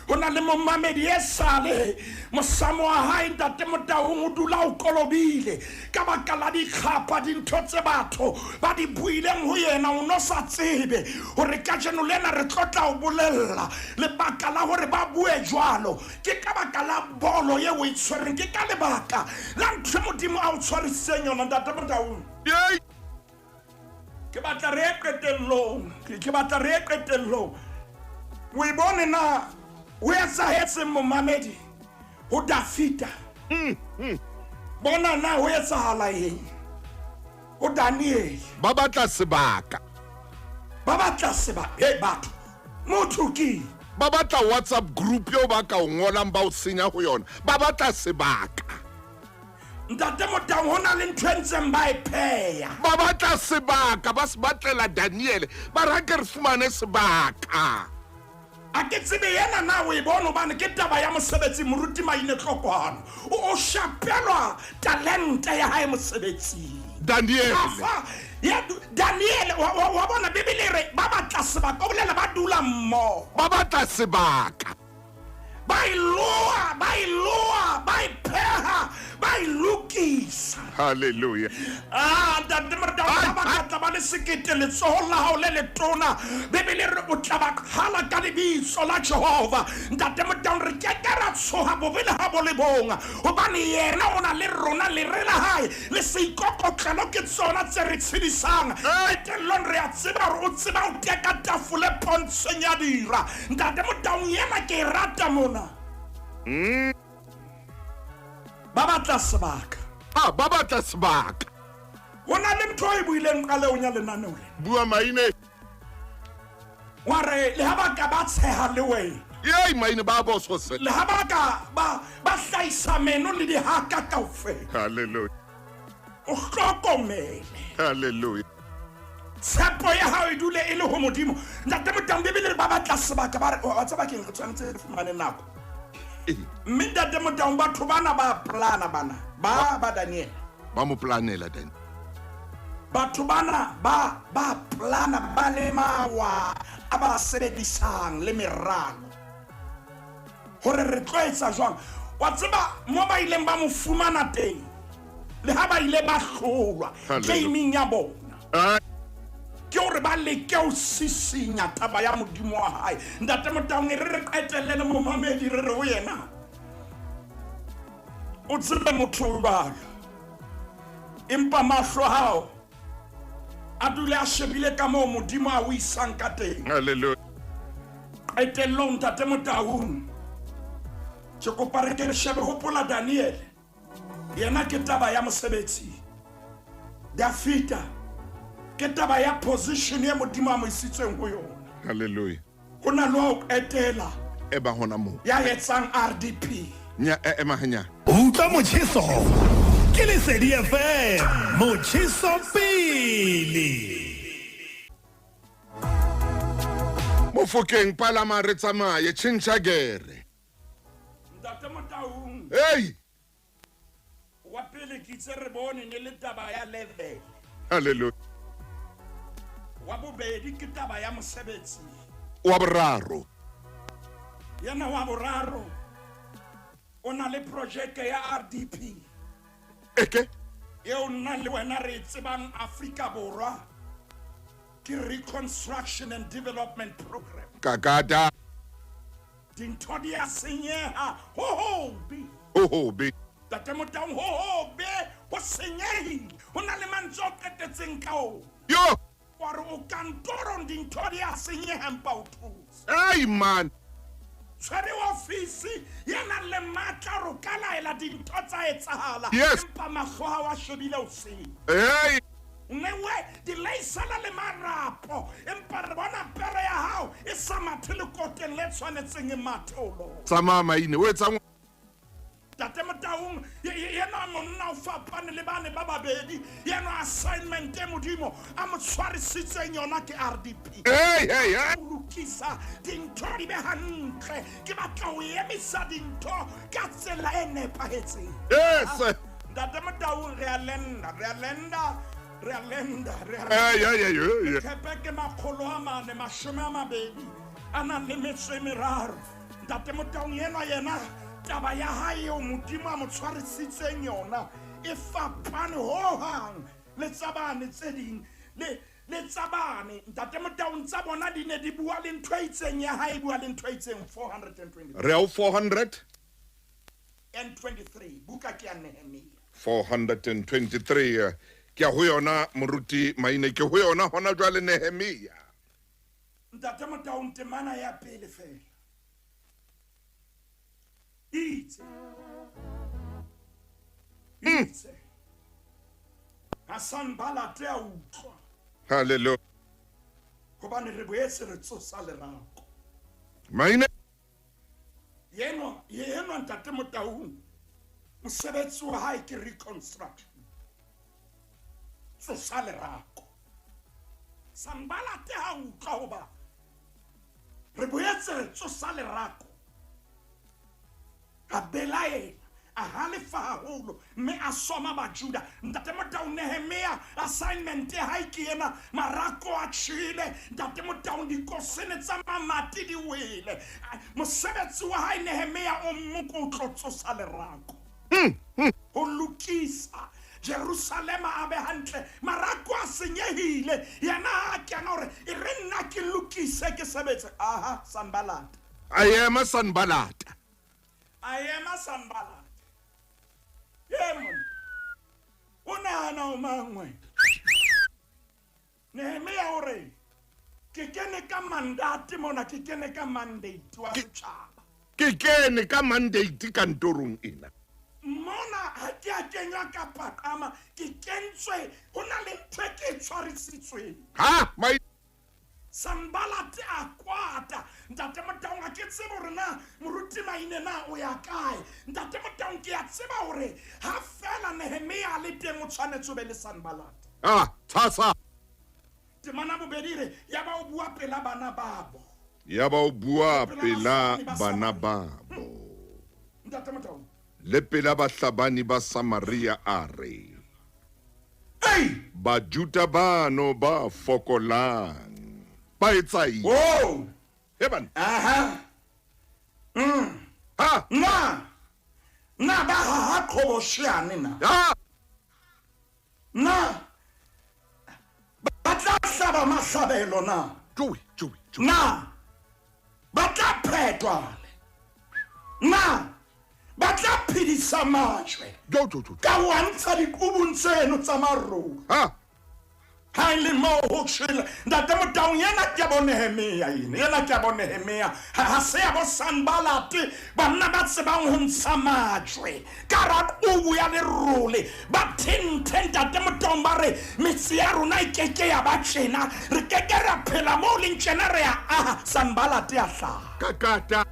Ho na le momamedi e sale mosamo wa hae ntate Motaung o dula o kolobile ka baka la dikgapa, dintho tse batho ba di buileng ho yena. O no sa tsebe hore kajeno lena re tlo tla o bolella lebaka la hore ba bue jwalo. Ke ka baka la bolo eo o e tshwereng, ke ka lebaka la ntho e Modimo a o tshwarisitseng yona ntate Motaung. Ke batla re ye qetellong, ke batla re ye qetellong. O e bone na ho etsahetseng momamedi ho Dafita? Bona na ho etsahala eng ho Daniele? Ba batla sebaka. Ba batla sebaka. Hey batho, motho ke Ba batla WhatsApp group eo ba ka o ngolang ba o senya ho yona. Ba batla sebaka. Ntate Motaung, ho na le ntho e ntseng ba e pheha. Ba batla sebaka, ba se batlela Daniele. Ba re, Ha ke re fumane sebaka. A ke tsebe yena na o e bone, hobane ke taba ya mosebetsi. Moruti Maine Tlokwana o o shapelwa talente ya hae mosebetsing. Daniele. Afa ya Daniele wa, wa, wa bona Bibele e re ba batla sebaka, o bolela ba dula mmoho. Ba batla sebaka. Ba e loa, ba e loa, ba e pheha, ba e lokisa. Hallelujah. Ah, ntate Morena, Ai, ha ba ai. ka tla ba le sekete letsohong la hao le letona, Bibele e re o tla ba qhala ka lebitso la Jehova. Ntate Motaung, re ke ke ra tshoha bobe le ha bo le bong, hobane yena o na le rona, lere la hae le seikokotlelo ke tsona tse re tshedisang. Qetellong re a tseba hore o tseba ho teka tafole pontsheng ya dira. Ntate Motaung, ena ke e rata mona. Ba batla sebaka. Ah, ba batla sebaka. Ho na le ntho e buileng qalehong ya lenaneo lena. Bua maine. Wa re le ha ba ka ba tsheha le wena. Yei maine ba bososela. Le ha ba ka ba ba hlahisa meno le dihaka kaofela. Hallelujah. O hlokomele. Hallelujah. Tshepo ya hao e dule e le ho Modimo. Ntate Motaung, Bibele e re ba batla sebaka, ba re wa tseba keng, re tshwanetse re fumane nako. Mme Ntate Motaung, batho bana ba plana bana ba ba Daniel. Ba mo planela Daniel. Batho bana ba ba plana ba le mawa a ba sebedisang le meralo hore re tlo etsa jwang. Wa tseba mo ba ileng ba mo fumana teng, le ha ba ile ba hlolwa gaming ya bona, ke hore ba leke ho sisinya taba ya Modimo wa hae. Ntate Motaung, e re re qetelle le momamedi, re re ho yena, o tsebe motho o jwalo, empa mahlo a hao a dule a shebile ka moo Modimo a o isang ka teng. Hallelujah. Qetellong, Ntate Motaung, ke kopa re ke re shebe, hopola Daniele, yena ke taba ya mosebetsi. Dafita ke taba ya position e Modimo a mo isitseng ho yona. Hallelujah. Ho na le wa ho qetela E ba hona moo. ya etsang RDP. Nya e ema hanyane. Utlwa motjheso ke Lesedi FM, motjheso pele. Mofokeng palama re tsamaye tjhentjha gere. Ntate Motaung. Hey! Wa pele ke itse re bone ne le taba ya level. Hallelujah. Wa bobedi ke taba ya mosebetsi. Wa boraro. Yena wa boraro o na le projeke ya RDP. Eke? Eo nna le wena re e tsebang Afrika Borwa ke Reconstruction and Development Program. Kakata. Dintho di a senyeha ho hobe. Ho hobe. Ntate Motaung, ho hobe, ho senyehile. Ho na le mantswe o qetetseng ka ona. Yo! Wa re o kantorong dintho di a senyeha empa o thotse. Hey man. Tshwere ofisi ya nang le matla hore o ka laela dintho tsa etsahala. Yes. Empa mahlo a hao a shebile ho sele. Hey. Nngwe dilaisana le marapo, empa re bona pere ya hao e sa mathe lekoteng le tshwanetseng e mathe ho lona. Tsamaya maine, o etsang? Ntate Motaung, yena monna o fapane le bane ba babedi. Yena assignment e Modimo a mo tshwarisitseng yona ke RDP. Hey, hey, hey. Ho lokisa dintho di be hantle. Ke batla ho emisa dintho ka tsela e nepahetseng. Yes. Ntate Motaung, re a lenda, re a lenda. Re a lenda, re a Ay, ay, ay, ay, ay. Thepe ke makgolo a mane mashome a mabedi a nang le metso e meraro. Ntate Motaung enwa yena taba ya hae eo Modimo a mo tshwarisitseng yona e fapane hohang le tsa bane tse ding le le tsa bane. Ntate Motaung tsa bona di ne di bua le ntho e itseng ya hae e bua le ntho e itseng. 423 Re ya ho 400 and 23 buka ke ya Nehemia. 423 ke ya ho yona moruti Maine, ke ho yona hona jwale Nehemia. Ntate Motaung temana ya pele fela itse itse ha Sanbalate a utlwa Hallelujah. hobane re boetse re tsosa lerako. Maine Yenwa yenwa Ntate Motaung mosebetsi wa hae ke reconstruction, tsosa lerako. Sanbalate ha utlwa hoba re boetse re tsosa lerako, a belaela, a halefa haholo mme a soma Bajuda. Ntate Motaung Nehemia assignment ya hae ke ena, marako a tjhele. Ntate Motaung dikosene tsa mamati di wele. Mosebetsi wa hae Nehemia o moko o tlo tsosa lerako ho lokisa Jerusalema a be hantle. Marako a senyehile, yena ha a kena hore e re nna ke lokise ke sebetse. Aha, Sanbalate a ema Sanbalate. A ema Sanbalate. Ye monna, o nahana o mang wena? Nehemia o re ke kene ka mandate mona, ke kene ka mandate wa setjhaba. Ke kene ka mandate kantorong ena. Mona ha ke a kenywa ka paqama, ke kentswe ho na le ntho e ke e tshwarisitsweng. Ha mai Sanbalate a kwata. Ntate Motaung ha ke tsebe hore na moruti Maine na o ya kae. Ntate Motaung ke a tseba hore ha fela Nehemia a le teng o tshwanetse o be le Sanbalate. Ah, tshasa. Temana bobedi re ya ba o bua pela bana babo. Ya ba o bua pela bana babo. Ntate Motaung. Le pela bahlabani ba Samaria a re. Ei! Bajuda bano ba fokolang ba etsa eng? Oh! He bana. Aha. Ha! Na! Na ba haha qhobosheane na? Ha! Na! Ba tla hlaba mahlabelo na? Joe, joe, joe. Na! Ba tla phetwa. Na! Ba tla phedisa majwe. Jo, jo, jo. Ka wa ntsha diqubung tseno tsa marole. Ha! Ha e le moo ho tjhele. Ntate Motaung yena ke ya bo Nehemia ena, yena ke ya bo Nehemia. Ha se ya bo Sanbalate, banna ba tsebang ho ntsha majwe ka hara qubu ya lerole, ba thenthe Ntate Motaung ba re metse ya rona e keke ya ba tjena, re keke ra phela moo leng tjena re ya aha. Sanbalate a hlaha. Kakata.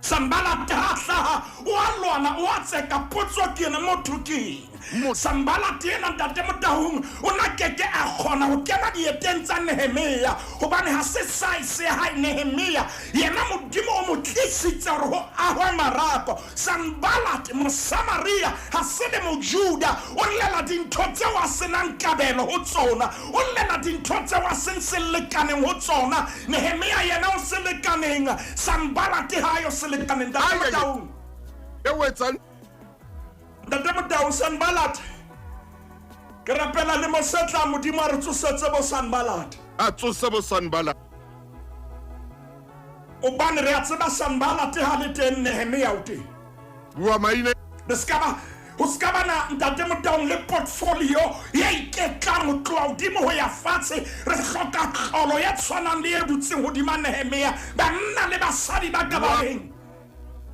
Sanbalate ha hlaha, o a lwana, o a tseka, potso ke ena, motho ke eng? Sanbalate ena Ntate Motaung o na keke a kgona ho kena dieteng tsa Nehemia hobane ha se size ya hae Nehemia. Yena Modimo o mo tlisitse hore ho ahwe marako. Sanbalate Mosamaria ha se le Mojuda, o llela dintho tseo a senang kabelo ho tsona, o llela dintho tseo a seng selekaneng ho tsona. Nehemia yena o selekaneng, Sanbalate ha yo selekaneng. Ntate Motaung. E o etsang? Ntate Motaung, Sanbalate ke rapela le mosetla Modimo a re tsosetse bo Sanbalate. A tsose bo Sanbalate. Hobane re a tseba Sanbalate ha le teng, Nehemia o teng. Bua maine. Re ska ba ho ska bana Ntate Motaung le portfolio ya iketlang ho tloha hodimo ho ya fatshe. Re hloka tlolo ya tshwanang le e dutseng hodima Nehemia, banna le basadi ba ka ba reng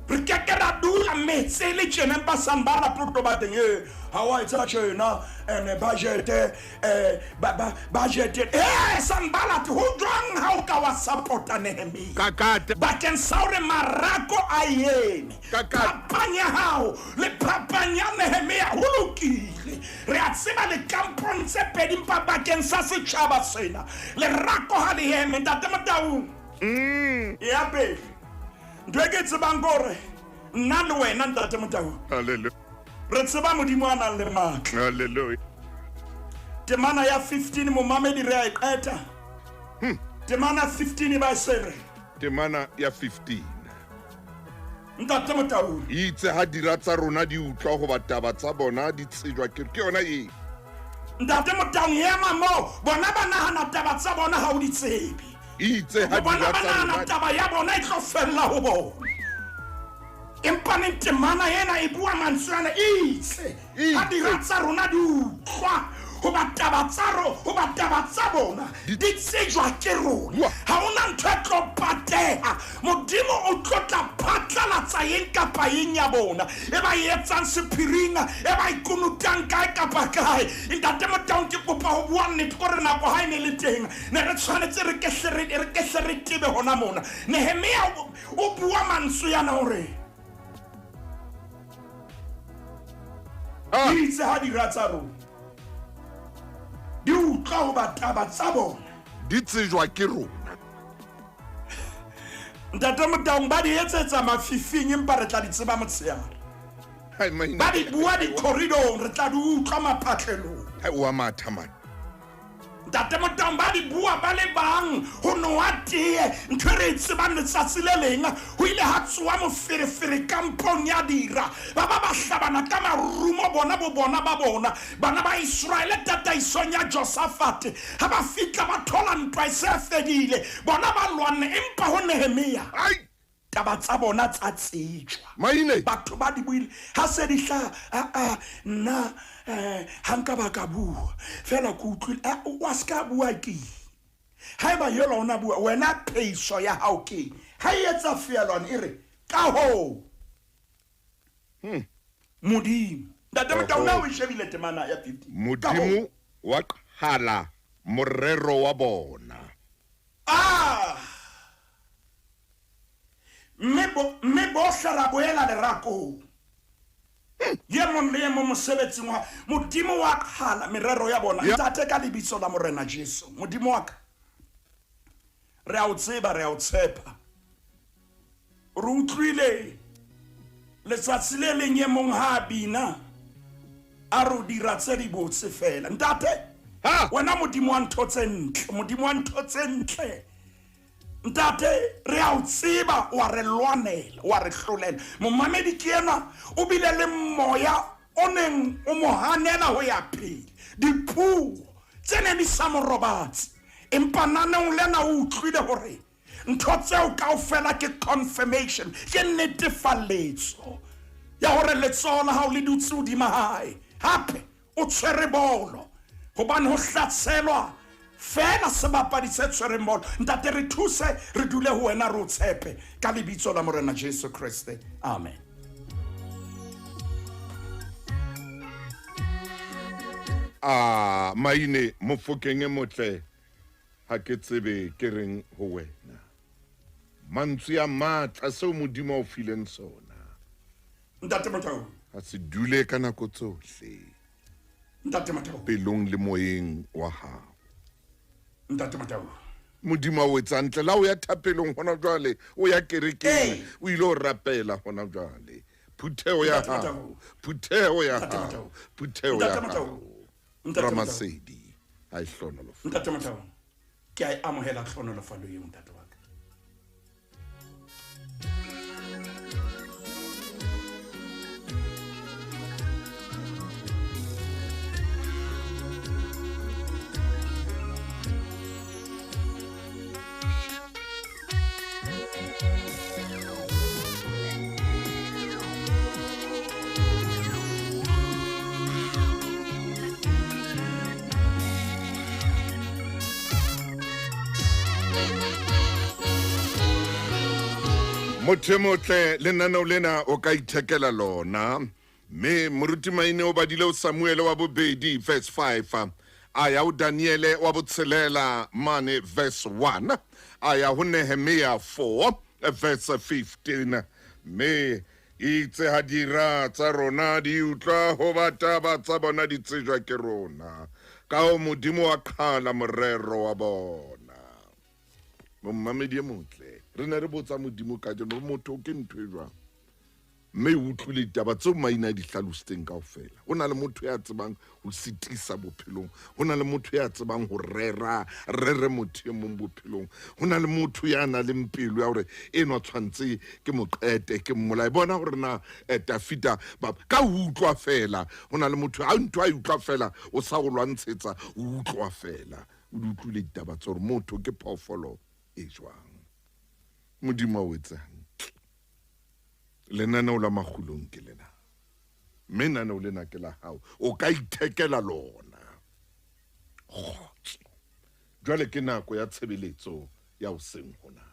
re keke ra dula metse le tjena, empa Sanbalate o tlo ba teng. Ha wa etsa tjena ene budget budget Sanbalate ho jwang ha o ka wa support-a Nehemia Kakata. bakeng sa hore marako a eme. Kakata. Phapang ya hao le phapang ya Nehemia ho lokile, re a tseba le kampong tse pedi, empa bakeng sa setjhaba sena lerako ha le eme. Ntate Motaung, ya pele ntho e ke tsebang ke hore nna le wena Ntate Motaung Hallelujah. re tseba Modimo a nang le matla. Hallelujah. Temana ya 15 momamedi re a e qeta. Temana 15 ba se re. Temana ya 15. Ntate Motaung. Itse ha dira tsa rona di utlwa hoba taba tsa bona di tsejwa ke ke yona e. Ntate Motaung ema moo, bona ba nahana taba tsa bona ha o di tsebe. Itse ha Bona dira ba tsa nahana rona taba ya bona e tlo fella ho bona. Empa neng temana ena e bua mantswe ana itse ha dira tsa rona di utlwa hoba taba tsa ro hoba taba tsa bona di tsejwa ke rona. Ha hona ntho e tlo pateha. Modimo o tlo tla phatlalatsa eng kapa eng ya bona e ba e etsang sephiring, e ba e kunutang kae kapa kae. Ntate Motaung, ke kopa ho bua nnete kore nako ha e ne le teng ne re tshwanetse re ke hle re ke hle re tebe hona mona. Nehemia o bua mantswe yana hore itse ha dira tsa rona di utlwa hoba taba tsa bona di tsejwa ke rona. Ntate Motaung, ba di etsetsa mafifing empa re tla di tseba motshehare. Hai, maina. Ba di bua di-corridor, re tla di utlwa maphatlelong. Hai, o a matha man. Ntate Motaung, ba di bua ba le bang ho nowa tee. Ntho e re e tsebang letsatsi le leng ho ile ha tsoha moferefere kampong ya dira. Ba ba ba hlabana ka marumo bona bo bona ba bona. Bana ba Israele tataisong ya Josafate ha ba fihla ba thola ntwa e se fedile. Bona ba lwanne empa ho Nehemia Ai! taba tsa bona tsa tsejwa. Maine. Batho ba di buile ha se di hlaha, a nna ha nka ba ka bua fela ke utlwile. Wa se ka bua keng? Haeba yola o na bua wena, peiso ya hao keng? Ha e etsa feelwane e re ka hoo Modimo. Ntate Motaung, na o e shebile temana ya 15? Ka hoo. Modimo wa qhala morero wa bona. Mme bohle ra boela lerakong. Ye mong le ye mong mosebetsing wa Modimo wa qhala merero ya bona. Ntate, ka lebitso la Morena Jesu, Modimo wa ka, re a o tseba, re a o tshepa. Re utlwile letsatsi le leng ye mong ha a bina a re o dira tse di botse fela. Ntate, wena Modimo wa ntho tse ntle, Modimo wa ntho tse ntle. Ntate, re a o tseba, wa re lwanela, wa re hlolela. Momamedi ke enwa o bile le moya o neng o mo hanela ho ya pele. Dipuo tse ne di sa mo robatse, empa naneong lena o utlwile hore ntho tseo kaofela ke confirmation, ke netefaletso ya hore letsoho la hao le dutse hodima hae. Hape o tshwere bolo, hobane ho hlatshelwa fela sebapadi se tshwereng bolo. Ntate, re thuse re dule ho wena, re o tshepe ka lebitso la Morena Jesu Kriste. Amen. A maine mofokeng e motle, ha ke tsebe ke reng ho wena. Mantswe a matla seo Modimo a o fileng sona. Ntate Motaung. Ha se dule ka nako tsohle. Ntate Motaung. Pelong le moyeng wa hao. Ntate Motaung. Modimo a o etsa ntle la o ya thapelong hona jwale, o ya kerekeng, o ile ho rapela hona jwale. Phutheho ya hao, phutheho ya hao, phutheho ya hao. Ramasedi a e hlohonolofatse. Ntate Motaung, ke a e amohela hlohonolofalo eo, ntate wa ka. Motho e motle, lenaneo lena o ka ithekela lona. Mme moruti Maine o badile ho Samuele wa bobedi verse 5, a ya ho Daniele wa botshelela mane verse 1, a ya ho Nehemia 4 verse 15. Mme itse ha dira tsa rona di utlwa hoba taba tsa bona di tsejwa ke rona, ka ho Modimo wa qhala morero wa bona. Momamedi e motle, re ne re botsa Modimo kajeno, motho ke ntho e jwang? Mme o utlwile ditaba tseo maina a di hlalositseng kaofela. Ho na le motho ya tsebang ho sitisa bophelong. Ho na le motho ya tsebang ho rera, rere motho e mong bophelong. Ho na le motho ya nang le pelo ya hore enwa tshwantse ke mo qete, ke mmolaye. Bona hore na eh, Tafita ba ka ho utlwa fela. Ho na le motho ha ntho a e utlwa fela o sa o lwantshetsa, o utlwa fela. O di utlwile ditaba tsa hore motho ke phoofolo e jwang. Modimo a o etse hantle. Lenaneo la Makgulong ke lena, mme naneo lena ke la hao. O ka ithekela lona. Kgotso. Jwale ke nako ya tshebeletso ya hoseng hona.